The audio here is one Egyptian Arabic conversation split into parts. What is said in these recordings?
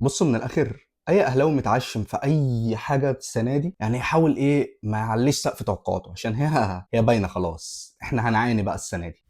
بصوا من الاخر، اي اهلاوي متعشم في اي حاجة السنة دي يعني يحاول ايه ما يعليش سقف توقعاته، عشان هي باينة خلاص، احنا هنعاني بقى السنة دي.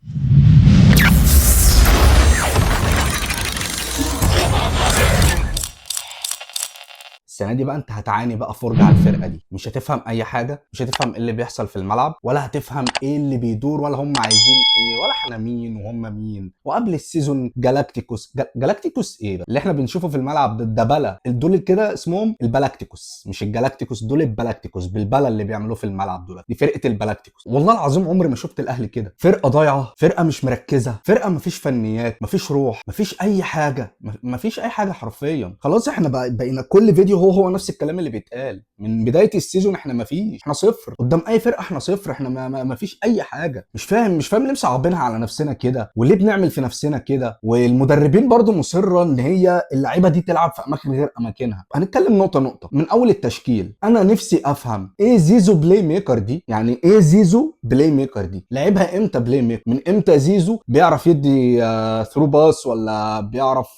السنة دي بقى انت هتعاني بقى فرجه على الفرقة دي، مش هتفهم اي حاجة، مش هتفهم ايه اللي بيحصل في الملعب، ولا هتفهم ايه اللي بيدور، ولا هم عايزين ايه، ولا احنا مين وهم مين. وقبل ال season جالاكتيكوس، جالاكتيكوس ايه ده اللي احنا بنشوفه في الملعب ده؟ الدبله دول كده اسمهم البلاكتيكوس، مش الجالاكتيكوس، دول البلاكتيكوس بالبله اللي بيعملوه في الملعب دول، دي فرقه البلاكتيكوس. والله العظيم عمري ما شفت الاهلي كده، فرقه ضايعة، فرقه مش مركزه، فرقه مفيش فنيات، مفيش روح، مفيش اي حاجة، مفيش اي حاجة حرفيا. خلاص احنا بقينا كل فيديو هو نفس الكلام اللي بيتقال من بداية ال season. احنا مفيش، احنا صفر قدام اي فرقه، احنا صفر، احنا ما فيش اي حاجة. مش فاهم ليه مصعبينها على نفسنا كده، وليه بنعمل في نفسنا كده. والمدربين برضو مصرة ان هي اللعيبة دي تلعب في اماكن غير اماكنها. هنتكلم نقطة نقطة من اول التشكيل. انا نفسي افهم ايه زيزو playmaker دي، يعني ايه زيزو playmaker دي؟ لعبها امتى playmaker؟ من امتى زيزو بيعرف يدي through pass، ولا بيعرف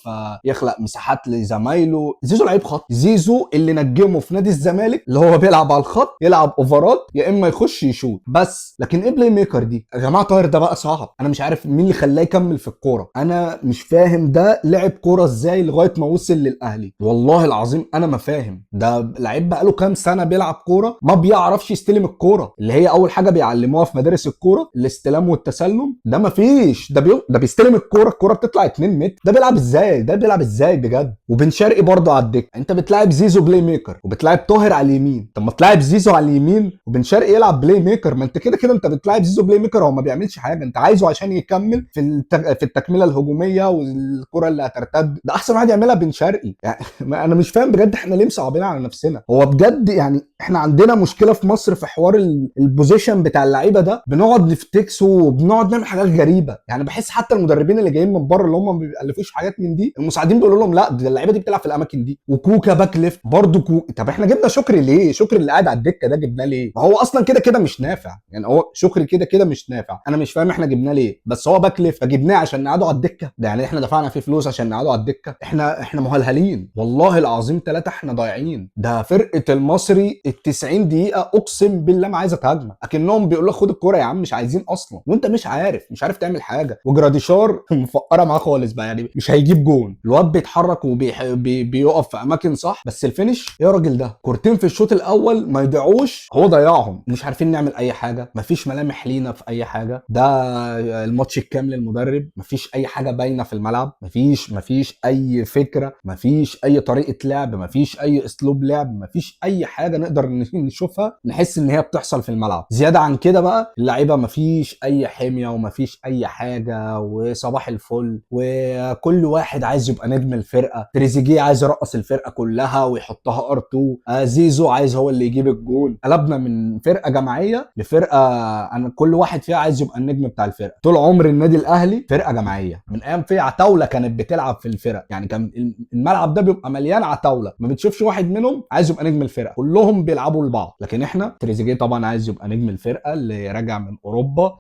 يخلق مساحات لزمايله؟ زيزو لعيب خط، زيزو اللي نجمه في نادي الزمالك اللي هو بيلعب على الخط، يلعب اوفرات، يا اما يخش يشوط بس. لكن ايه playmaker دي يا جماعة؟ طاهر ده بقى صعب، انا مش عارف مين اللي خلاه يكمل في الكورة، انا مش فاهم ده لعب كورة ازاي لغاية ما وصل للاهلي. والله العظيم انا ما فاهم، ده لعيب بقاله كام سنة بيلعب كورة ما بيعرفش يستلم الكورة، اللي هي اول حاجة بيعلموها في مدارس الكورة، الاستلام والتسلم. ده ما فيش، ده بيستلم الكورة، الكورة بتطلع 2 متر. ده بيلعب ازاي؟ ده بيلعب ازاي بجد؟ وبن شرقي برضه على الدكة. انت بتلاعب زيزو playmaker وبتلاعب طاهر على اليمين، طب ما تلاعب زيزو على اليمين وبن شرقي يلعب playmaker، ما انت كده كده انت بتلاعب زيزو playmaker، هو ما بيعملش حاجة، انت عايزه عشان يكمل في التكملة الهجومية والكره اللي هترتد، ده احسن واحد يعملها بن شرقي. يعني انا مش فاهم بجد احنا ليه مصعبين على نفسنا. هو بجد يعني احنا عندنا مشكلة في مصر في حوار ال position بتاع اللعيبة ده، بنقعد نفتكسه وبنقعد نعمل حاجات غريبة. يعني بحس حتى المدربين اللي جايين من بره اللي هم ما بيألفوش حاجات من دي، المساعدين بيقولوا لهم لا ده اللعيبة دي بتلعب في الاماكن دي. وكوكا back left برضه طب احنا جبنا شكري ليه؟ شكري اللي قاعد على الدكة ده جبناه ليه؟ ما هو اصلا كده كده مش نافع، يعني هو شكري كده كده مش نافع، انا مش فاهم احنا جبناه ليه، بس هو back left فجبناه عشان نقعده على الدكة. ده يعني احنا دفعنا فيه فلوس عشان نقعده على الدكة؟ احنا مهلهلين والله العظيم ثلاثة، احنا ضايعين. ده فرقه المصري ال 90 دقيقة اقسم بالله ما عايزه تهاجمك، اكنهم بيقولوا لك خد الكورة يا عم، مش عايزين اصلا، وانت مش عارف تعمل حاجة. وجراديشار مفقره معاه خالص بقى، يعني مش هيجيب جون، الواد بيتحرك وبيقف في اماكن صح، بس ال finish يا راجل ده كورتين في الشوط الاول ما يضيعوش، هو ضيعهم. مش عارفين نعمل اي حاجة، مفيش ملامح لينا في اي حاجة. ده الماتش الكامل للمدرب، مفيش اي حاجة باينة في الملعب، مفيش اي فكرة، مفيش اي طريقه لعب، مفيش اي اسلوب لعب، مفيش اي حاجة نقدر نشوفها نحس ان هي بتحصل في الملعب. زيادة عن كده بقى اللعيبة مفيش اي حمية ومفيش اي حاجة، وصباح الفل، وكل واحد عايز يبقى نجم الفرقة. تريزيجيه عايز يرقص الفرقة كلها ويحطها R2، زيزو عايز هو اللي يجيب الجون. قلبنا من فرقه جماعية لفرقة انا كل واحد فيها عايز يبقى النجم بتاع الفرقة. طول عمر النادي الاهلي فرقه جماعية، من ايام في عتاوله كانت بتلعب في الفرق، يعني كان الملعب ده بيبقى مليان عتاوله، ما بتشوفش واحد منهم عايز يبقى نجم الفرقة، كلهم بيلعبوا لبعض. لكن احنا تريزيجيه طبعا عايز يبقى نجم الفرقة اللي راجع من اوروبا،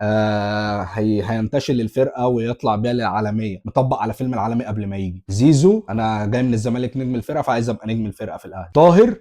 هينتشل الفرقة ويطلع بيها للعالمية، مطبق على فيلم العالمي قبل ما يجي. زيزو انا جاي من الزمالك نجم الفرقة فعايز ابقى نجم الفرقة في الاهلي. طاهر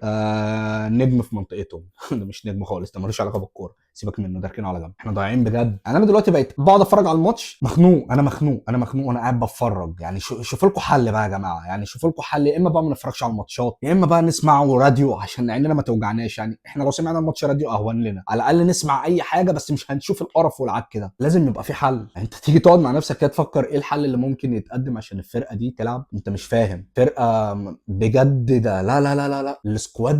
نجم في منطقتهم ده مش نجم خالص، ده ملوش علاقة بالكورة، سيبك منه، ده اركنه على جنب. احنا ضايعين بجد. انا دلوقتي بقيت بقعد اتفرج على الماتش مخنوق، انا مخنوق، انا مخنوق وانا قاعد بتفرج. يعني شوفوا لكم حل بقى يا جماعة، يعني شوفوا لكم حل، يا اما بقى ما نتفرجش على الماتشات، يا اما بقى نسمعه راديو عشان عيننا ما توجعناش. يعني احنا لو سمعنا الماتش راديو اهون لنا، على الاقل نسمع اي حاجة، بس مش هنشوف القرف والعك ده. لازم يبقى في حل. يعني انت تيجي تقعد مع نفسك كده تفكر ايه الحل اللي ممكن يتقدم عشان الفرقة دي تلعب، انت مش فاهم. فرقه بجد ده لا لا لا لا لا، ال squad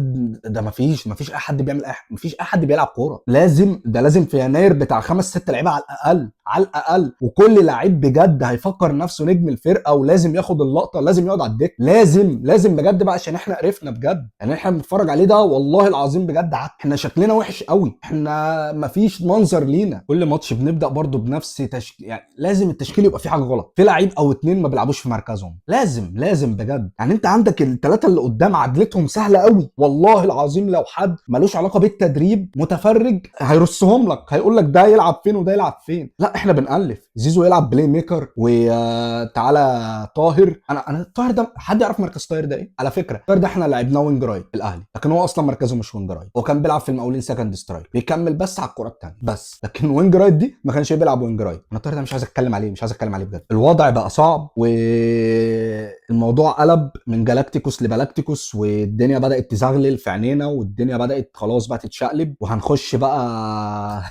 ده مفيش اي حد بيعمل اي حاجة، مفيش اي حد بيلعب كورة. لازم ده لازم في يناير بتاع 5 6 لعيبة على الاقل، على الاقل. وكل لعيب بجد هيفكر نفسه نجم الفرقة ولازم ياخد اللقطة، لازم يقعد على الدكة، لازم بجد بقى، عشان احنا قرفنا بجد. يعني احنا بنتفرج عليه ده والله العظيم بجد احنا شكلنا وحش قوي، احنا مفيش منظر لينا. كل ماتش بنبدا برضو بنفس تشكيل، يعني لازم التشكيل يبقى فيه حاجة غلط، في لعيب او اتنين ما بيلعبوش في مركزهم، لازم بجد. يعني انت عندك الثلاثة اللي قدام عدلتهم سهلة قوي، والله العظيم لو حد ملوش علاقة بالتدريب متفرج هيرصهم لك، هيقول لك ده يلعب فين وده يلعب فين. لا احنا بنألف، زيزو يلعب playmaker وتعالى طاهر. انا طاهر ده حد يعرف مركز طاهر ده ايه؟ على فكرة طاهر ده احنا لعبناه wing right في الاهلي، لكن هو اصلا مركزه مش wing right، هو كان بيلعب في المقاولين second striker، بيكمل بس على الكره الثانية بس، لكن wing right دي ما كانش بيلعب wing right. انا طاهر ده مش عايز اتكلم عليه، مش عايز اتكلم عليه بجد. الوضع بقى صعب والموضوع قلب من جالاكتيكوس لبلاكتيكوس، والدنيا بدات تزغلل في عينينا، والدنيا بدات خلاص بقى تتشقلب، وهنخش بقى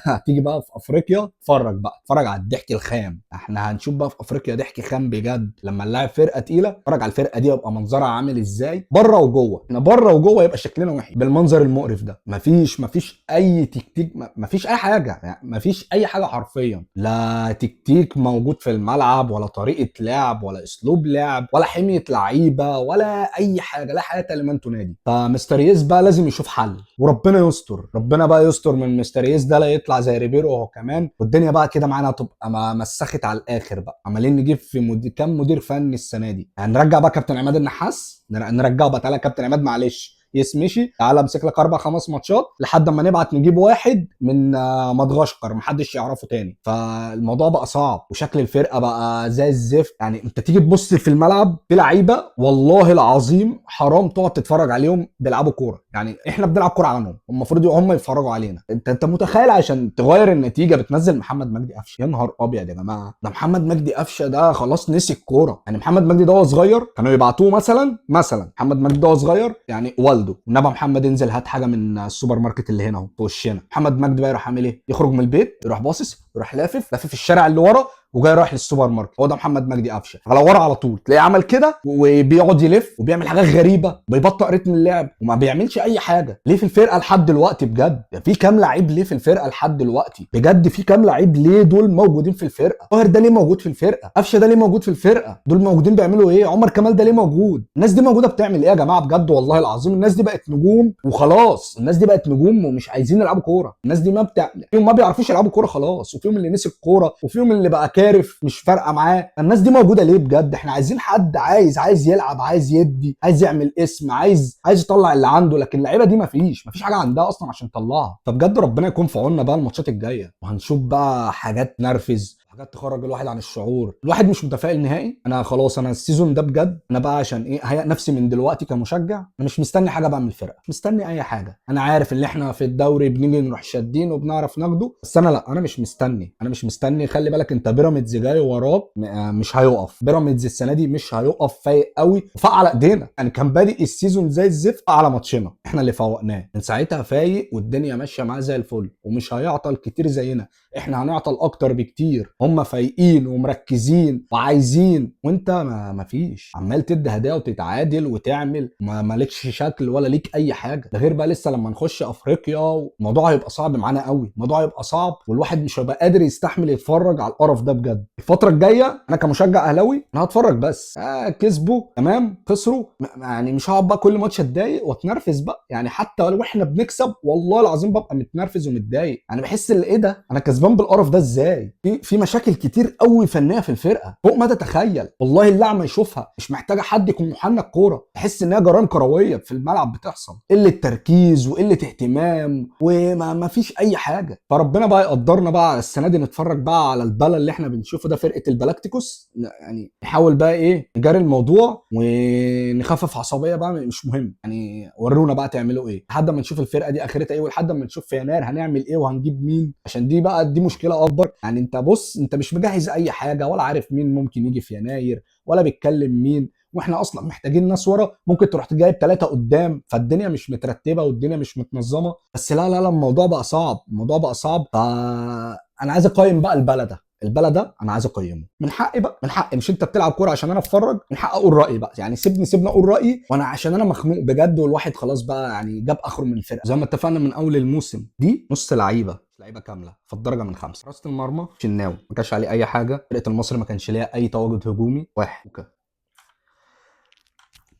هتيجي بقى في افريقيا. اتفرج بقى، اتفرج على الضحك الخام. احنا هنشوف بقى في افريقيا ضحك خام بجد لما نلاعب فرقه تقيلة. اتفرج على الفرقة دي يبقى منظرها عامل ازاي بره وجوه. احنا بره وجوه يبقى شكلنا وحش بالمنظر المقرف ده. مفيش اي تكتيك، مفيش اي حاجة، يعني مفيش اي حاجة حرفيا. لا تكتيك موجود في الملعب، ولا طريقه لعب، ولا اسلوب لعب، ولا حمية لعيبة، ولا اي حاجة، لا حياة لمن تنادي. فمستر ييس بقى لازم يشوف حل، وربنا يستر، ربنا بقى يستر من مستر ييس ده، لا يطلع زي ريبيرو هو كمان، والدنيا بقى كده معانا تبقى مسخت على الاخر بقى. عمالين نجيب في كام مدير فني السنة دي. هنرجع بقى كابتن عماد النحاس، نرجعه بقى. تعالى يا كابتن عماد، معلش يس مشي، تعالى امسك لك 4 5 ماتشات لحد ما نبعت نجيب واحد من مدغشقر محدش يعرفه تاني. فالموضوع بقى صعب، وشكل الفرقة بقى زي الزفت. يعني انت تيجي تبص في الملعب في لعيبة والله العظيم حرام تقعد تتفرج عليهم بيلعبوا كورة. يعني احنا بنلعب كورة عنهم، المفروض هم يتفرجوا علينا. انت متخيل عشان تغير النتيجة بتنزل محمد مجدي قفشه؟ يا نهار ابيض يا جماعة، ده محمد مجدي قفشه ده خلاص نسي الكورة. يعني محمد مجدي ده وهو صغير كانوا يبعتوه مثلا محمد مجدي ده وهو صغير، يعني والده والنبي محمد انزل هات حاجة من السوبر ماركت اللي هنا اهو في وشنا. محمد مجدي بقى يروح عامل ايه؟ يخرج من البيت، يروح باصص، يروح لافف الشارع اللي ورا، وجاي رايح للسوبر ماركت. هو ده محمد مجدي قفشه، على ورا على طول تلاقيه عمل كده وبيقعد يلف وبيعمل حاجات غريبة، بيبطئ رتم اللعب وما بيعملش اي حاجة. ليه في الفرقة لحد دلوقتي بجد؟ في كام لعيب ليه في الفرقة لحد دلوقتي بجد؟ في كام لعيب ليه دول موجودين في الفرقة؟ طاهر ده ليه موجود في الفرقة؟ قفشه ده ليه موجود في الفرقة؟ دول موجودين بيعملوا ايه؟ عمر كمال ده ليه موجود؟ الناس دي موجودة بتعمل ايه يا جماعة بجد؟ والله العظيم الناس دي بقت نجوم وخلاص، الناس دي بقت نجوم ومش عايزين يلعبوا كورة. الناس دي ما بتاع فيهم ما بيعرفوش يلعبوا كورة خلاص، وفيهم اللي نسي الكورة، وفيهم اللي بقى كارف مش فارقه معاه. الناس دي موجودة ليه بجد؟ احنا عايزين حد عايز يلعب، عايز يدي، عايز يعمل اسم، عايز يطلع اللي عنده. لكن اللعيبة دي مفيش حاجة عندها اصلا عشان تطلعها. فبجد ربنا يكون في عوننا بقى الماتشات الجاية، وهنشوف بقى حاجات نرفز، حاجات تخرج الواحد عن الشعور. الواحد مش متفائل نهائي. انا خلاص، انا ال season ده بجد انا بقى عشان ايه هيأ نفسي من دلوقتي كمشجع، انا مش مستني حاجة بقى من الفرقة، مش مستني اي حاجة. انا عارف ان احنا في الدوري بنيجي نروح شادين وبنعرف ناخده، بس انا لا، انا مش مستني، انا مش مستني. خلي بالك انت بيراميدز جاي وراك، مش هيقف. بيراميدز السنة دي مش هيقف، فايق قوي وفاق على ايدينا. يعني كان بادئ ال season زي الزفت على ماتشنا احنا اللي فوقناه، من ساعتها فايق والدنيا ماشية معاه زي الفل، ومش هيعطل كتير زينا، احنا هنعطل اكتر بكتير. هم فايقين ومركزين وعايزين، وانت ما فيش، عمال تدي هدايا وتتعادل وتعمل، ما مالكش شكل ولا ليك اي حاجة. ده غير بقى لسه لما نخش افريقيا الموضوع هيبقى صعب معانا قوي، الموضوع هيبقى صعب، والواحد مش هيبقى قادر يستحمل يتفرج على القرف ده بجد. الفترة الجاية انا كمشجع اهلاوي انا هتفرج بس، كسبوا تمام، خسروا، يعني مش هقعد بقى كل ماتش اتضايق واتنرفز بقى. يعني حتى لو احنا بنكسب والله العظيم ببقى متنرفز ومتضايق. انا بحس ان ايه ده، انا كسبان بالقرف ده ازاي؟ في مشاكل كتير قوي فنية في الفرقة فوق ما تتخيل. والله اللعمه يشوفها مش محتاجه حد يكون محنك كورة، تحس انها جرائم كروية في الملعب بتحصل، قلة تركيز وقلة اهتمام وما ما فيش اي حاجة. فربنا بقى يقدرنا بقى على السنة دي نتفرج بقى على البلا اللي احنا بنشوفه ده، فرقه البلاكتيكوس. يعني نحاول بقى ايه نجاري الموضوع ونخفف عصبية بقى، مش مهم يعني ورونا بقى تعملوا ايه لحد ما نشوف الفرقة دي اخرتها ايه، ولحد ما نشوف في يناير هنعمل ايه وهنجيب مين، عشان دي بقى دي مشكلة اكبر. يعني انت بص، انت مش مجهز اي حاجة، ولا عارف مين ممكن يجي في يناير، ولا بيتكلم مين، واحنا اصلا محتاجين ناس ورا، ممكن تروح جايب 3 قدام، فالدنيا مش مترتبة والدنيا مش متنظمه. بس لا لا لا، الموضوع بقى صعب، الموضوع بقى صعب. فانا عايز اقيم بقى البلدة، البلدة انا عايز اقيمه من حقي بقى، من حقي. مش انت بتلعب كورة عشان انا اتفرج، من حقي اقول رايي بقى. يعني سيبني اقول رايي، وانا عشان انا مخنوق بجد، والواحد خلاص بقى يعني جاب اخره من الفرقة. زي ما اتفقنا من اول الموسم، دي نص لعيبة، لعيبة كاملة، فالدرجه من 5. حراسة المرمى شناوي ما كانش عليه اي حاجة، فرقه المصري ما كانش ليها اي تواجد هجومي. 1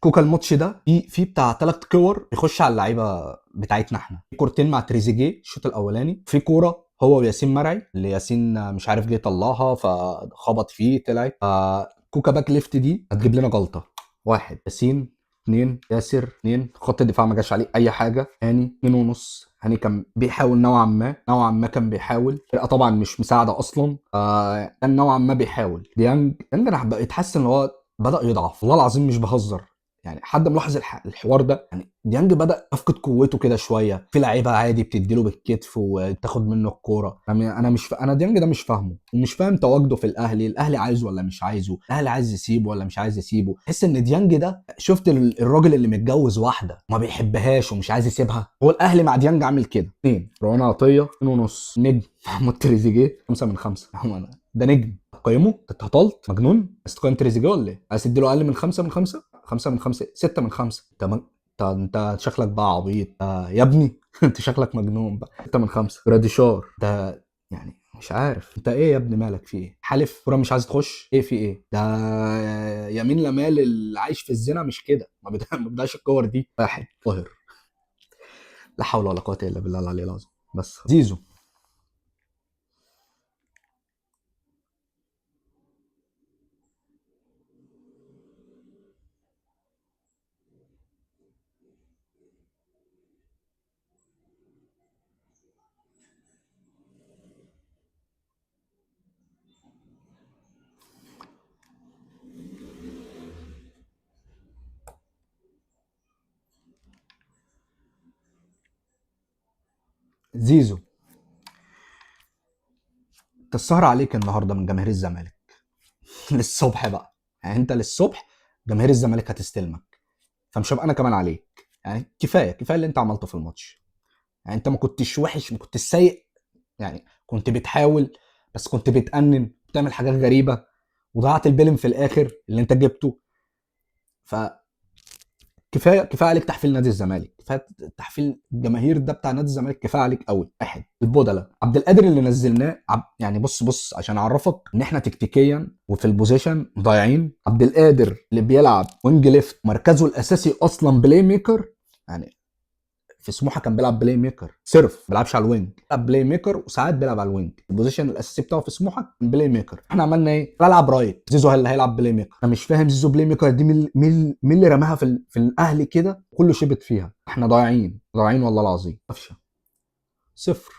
كوكا الماتش ده في بتاع 3 كور يخش على اللعيبة بتاعتنا احنا، في كورتين مع تريزيجيه الشوط الاولاني، في كورة هو وياسين مرعي اللي ياسين مش عارف جه طلعها فخبط فيه طلعت. كوكا back left دي هتجيب لنا جلطة. 1 ياسين، 2 ياسر، 2 خط الدفاع ما جاش عليه اي حاجة، هاني 2.5. هاني كان بيحاول نوعا ما، نوعا ما كان بيحاول. الفرقة طبعا مش مساعدة اصلا، كان نوعا ما بيحاول. ديانج انا بقيت حاسس ان هو بدا يضعف، والله العظيم مش بهزر. يعني حد ملاحظ الحوار ده؟ يعني ديانج بدا يفقد قوته كده شوية، في لعيبة عادي بتديله بالكتف وتاخد منه الكورة. انا مش انا ديانج ده مش فاهمه، ومش فاهم تواجده في الاهلي. الاهلي عايزه ولا مش عايزه؟ الاهلي عايز يسيبه ولا مش عايز يسيبه؟ تحس ان ديانج ده، شفت الراجل اللي متجوز واحدة ما بيحبهاش ومش عايز يسيبها؟ هو الاهلي مع ديانج عامل كده. 2 روان عطية 2.5، نجم محمود تريزيجيه 5 من 5. ده نجم، قيمة؟ انت هطلت مجنون؟ عايز تقيم تريزيجيه ولا ايه؟ عايز تديله اقل من 5 من 5؟ 5 من 5، 6 من 5. انت شكلك بقى عبيط يا ابني. انت شكلك مجنون بقى. 6 من 5. جراديشار ده يعني مش عارف انت ايه يا ابني، مالك في ايه؟ حالف كورة مش عايز تخش، ايه في ايه ده؟ يمين لمال اللي عايش في الزنا مش كده، ما بيضيعش الكور دي. 1 طاهر، لا حول ولا قوة الا بالله العلي العظيم. بس زيزو زيزو انت السهر عليك النهارده من جماهير الزمالك للصبح بقى. يعني انت للصبح جماهير الزمالك هتستلمك، فمش هبقى انا كمان عليك. يعني كفاية كفاية اللي انت عملته في الماتش. يعني انت ما كنتش وحش، ما كنتش سيء، يعني كنت بتحاول، بس كنت بتأنن، بتعمل حاجات غريبة، وضيعت البلم في الاخر اللي انت جبته. ف كفاية كفاية عليك تحفيل نادي الزمالك، كفاية تحفيل الجماهير ده بتاع نادي الزمالك، كفاية عليك قوي. 1 البودلة عبد القادر اللي نزلناه يعني بص عشان اعرفك ان احنا تكتيكيا وفي ال position ضايعين. عبد القادر اللي بيلعب wing left، مركزه الاساسي اصلا playmaker، يعني في سموحه كان بيلعب playmaker صرف، ما بيلعبش على ال wing، بيلعب playmaker وساعات بيلعب على ال wing. ال position الاساسي بتاعه في سموحه playmaker. احنا عملنا ايه؟ العب right، زيزو اللي هيلعب playmaker. انا مش فاهم زيزو playmaker دي مين اللي رماها في الاهلي كده، كله شبت فيها. احنا ضايعين ضايعين والله العظيم. قفشه 0.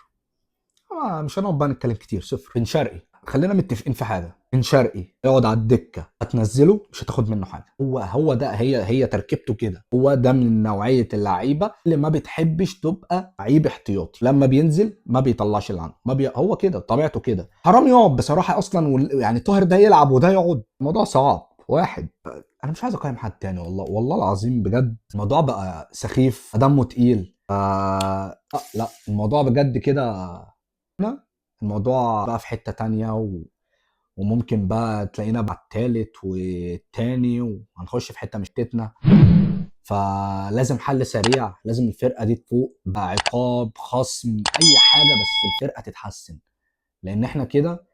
مش هنقعد بقى نتكلم كتير. 0. بن شرقي خلينا متفقين في حاجة، بن شرقي اقعد على الدكة، هتنزله مش هتاخد منه حاجة. هو ده، هي تركيبته كده. هو ده من نوعية اللعيبة اللي ما بتحبش تبقى لعيب احتياطي، لما بينزل ما بيطلعش اللي عنده، ما بي... هو كده طبيعته كده. حرام يقعد بصراحة اصلا، يعني طاهر ده يلعب وده يقعد، الموضوع صعب. 1 انا مش عايز اقيم حد تاني والله، والله العظيم بجد الموضوع بقى سخيف، دمه تقيل. لا الموضوع بجد كده، الموضوع بقى في حتة تانية، وممكن بقى تلاقينا بعد التالت والتاني وهنخش في حتة مش تتنا. فلازم حل سريع، لازم الفرقة دي تفوق بقى، عقاب، خصم، اي حاجة، بس الفرقة تتحسن، لان احنا كده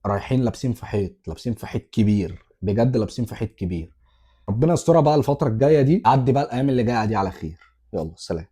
رايحين لابسين في حيط، لابسين في حيط كبير بجد، لابسين في حيط كبير. ربنا يسترها بقى الفترة الجاية دي، عدي بقى الايام اللي جاية دي على خير. يلا سلام.